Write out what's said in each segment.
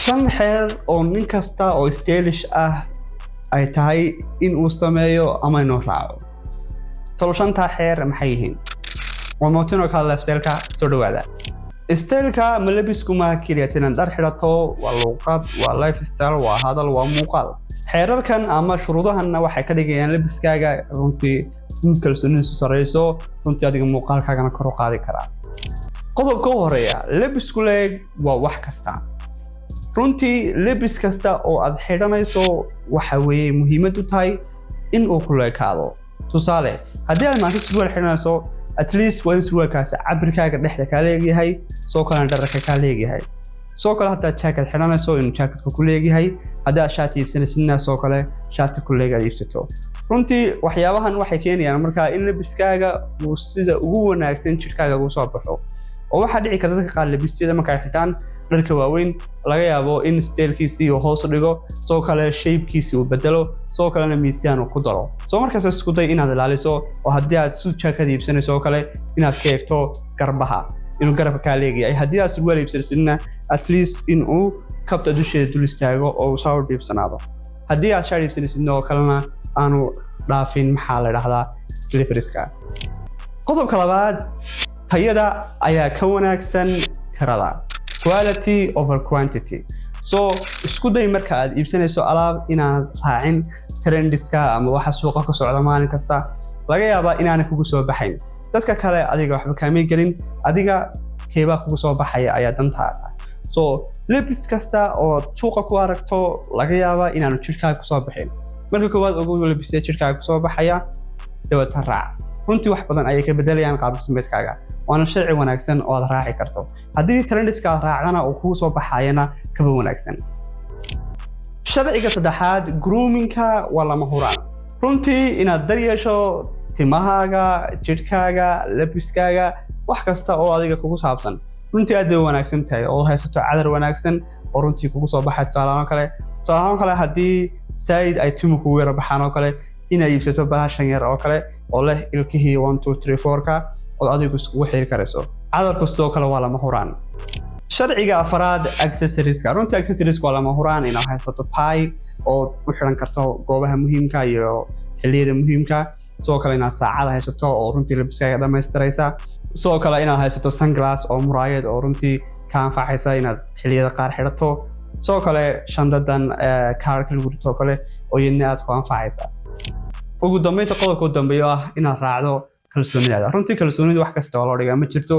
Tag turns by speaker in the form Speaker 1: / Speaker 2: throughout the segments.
Speaker 1: Shan xeer oo nin kasta oo stylish ah ay tahay in uu sameeyo ama inuu raaco. Tolo shantaa xeer maxay yihiin? Waa Mootino kala lifestyle-ka. Soo dhawaada. Styleka ma labisku maaha keliya inaad dhar xidhato, waa luuqad, waa lifestyle, waa hadal, waa muuqaal. Xeerarkan ama shuruudahanna waxay ka dhigayaan labiskaaga runtii mid kalsoonidiisu sarreyso, runtii adiga muuqaalkaagana kor u qaadi karaa. Qodobka u horeeya, labisku leeg waa wax kasta. Runtii lebis kasta oo aad xidhanayso waxa weeye muhiimad u tahay in uu ku leekaado. Tusaale, haddii aad maanta surwaal xidhanayso, at least waa in surwaalkaasi cabirkaaga dhexda kaa leegyahay, soo kalena dhararka kaa leegyahay. Soo kale haddaad jacket xidhanayso, inuu jacketka ku leegyahay. Haddii aad shaati iibsanaysidna, soo kale shaati ku leeg aad iibsato. Runtii waxyaabahan waxay keenayaan markaa in labiskaaga uu sida ugu wanaagsan jidhkaaga ugu soo baxo. Oo waxaa dhici karta dadka qaar labisyada marka ay xidhaan dharka waaweyn, laga yaabo in stylekiisii uu hoos u dhigo, soo kale shapekiisii uu bedelo, soo kalena miisaan uu ku daro. Soo markaas isku day inaad ilaaliso, oo haddii aad suit jacket iibsanayso oo kale, inaad ka eegto garbaha inuu garabka kaa leegyahay. Haddii aad surwaal iibsanaysidna, at least in uu kabta dusheeda dul istaago oo uu saa u dhiibsanaado. Haddii aad shaar iibsanaysidna oo kalena, aanu dhaafin, maxaa la dhahdaa, sleeveska. Qodobka labaad, tayada ayaa ka wanaagsan tirada, quality over quantity. So isku day marka aad iibsanayso alaab inaanad raacin trendska ama waxa suuqa ka socda maalin kasta. Laga yaabaa inaanay kugu soo baxayn. Dadka kale adiga waxba kaamay gelin, adiga keebaa kugu soo baxaya ayaa dantaada. So lebis kasta oo suuqa ku aragto laga yaabaa inaanu jidhkaaga kusoo baxin. Marka koowaad ugu labisee jidhkaaga kusoo baxaya, dabeetna raac. Runtii wax badan ayay ka bedelayaan qaab dhismeedkaaga, waana sharci wanaagsan oo aad raaci karto. Haddii trendska aad raacdana uu kugu soo baxayana, kaba wanaagsan. Sharciga saddexaad, groomingka waa lama huraan. Runtii inaad daryeesho timahaaga, jidhkaaga, labiskaaga, wax kasta oo adiga kugu saabsan, runtii aad bay u wanaagsan tahay oo haysato cadar wanaagsan oo runtii kugu soo baxay. Tusaalahaan kale, haddii saaid ay timu kugu yara baxaan oo kale, inaad iibsato bahashan yar oo kale oo leh ilkihii 1, 2, 3, 4-ka ood adigu iskugu xiri karayso. Cadarku sidoo kale waa lama huraan. Sharciga afaraad, accessorieska. Runtii accessorieska waa lama huraan. Inaad haysato tie ood u xiran karto goobaha muhiimka iyo xilliyada muhiimka. Sidoo kale inaad saacada haysato oo runtii labiskaaga dhamaystiraysa. Sidoo kale inaad haysato sunglass oo muraayad oo runtii ka anfacaysa inaad xilliyada qaar xidhato. Sidoo kale shandadan kaarka lagu rito oo kale oo iyadna aad ku anfacaysa. Ugu dambeynta, qodobka u dambeeyo ah inaad raacdo kalsoonidaada. Runtii kalsoonida wax kasta oo loo dhigaa ma jirto.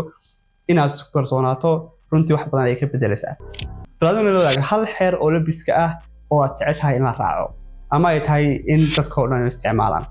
Speaker 1: Inaad isku kalsoonaato runtii wax badan ayay ka bedelaysaa. Bal adiguna la wadaaga hal xeer oo labiska ah oo aad jeceshahay in la raaco ama ay tahay in dadka oo dhan isticmaalaan.